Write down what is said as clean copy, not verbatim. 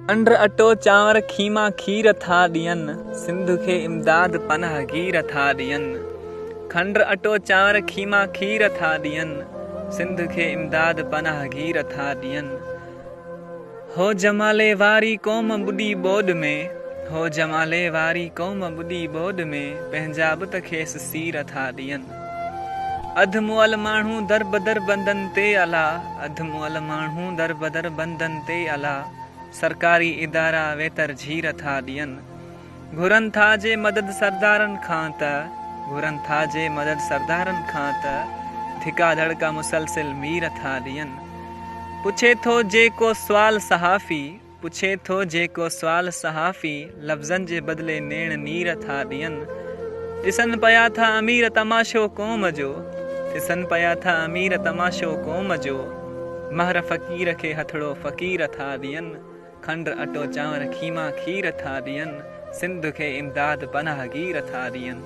کنڊ اٽو چانور خيما کير ٿا ڏين، سنڌ کي امداد پناهگير ٿا ڏين. کنڊ اٽو چانور خيما کير ٿا ڏين، سنڌ کي امداد پناهگير ٿا ڏين. هو جمالي واري قوم ٻڏي ٻوڏ ۾، هو جمالي واري قوم ٻڏي ٻوڏ ۾، پنهنجا به ته کيس سير ٿا ڏين. اڌ مئل ماڻهو دربدر بندن تي الا، اڌ مئل ماڻهو دربدر بندن تي الا. سرڪاري ادارا ويتر جھير ٿا ڏين. گھرن ٿا جي مدد سردارن کان ته گھرن ٿا جي مدد سردارن کان ته ڌڪا ڌڙڪا مسلسل مير ٿا ڏين. پڇي ٿو جي ڪو سوال صحافي پڇي ٿو جي ڪو سوال صحافي لفظن جي بدلي نيڻ نير ٿا ڏين. ڏسن پيا ٿا امير تماشو قوم جو ڏسن پيا ٿا امير تماشو قوم جو. مهر فقير کي هٿڙو فقير ٿا ڏين، کنڊ اٽو چانور خيما کير ٿا ڏين، سنڌ کي امداد پناهگير ٿا ڏين.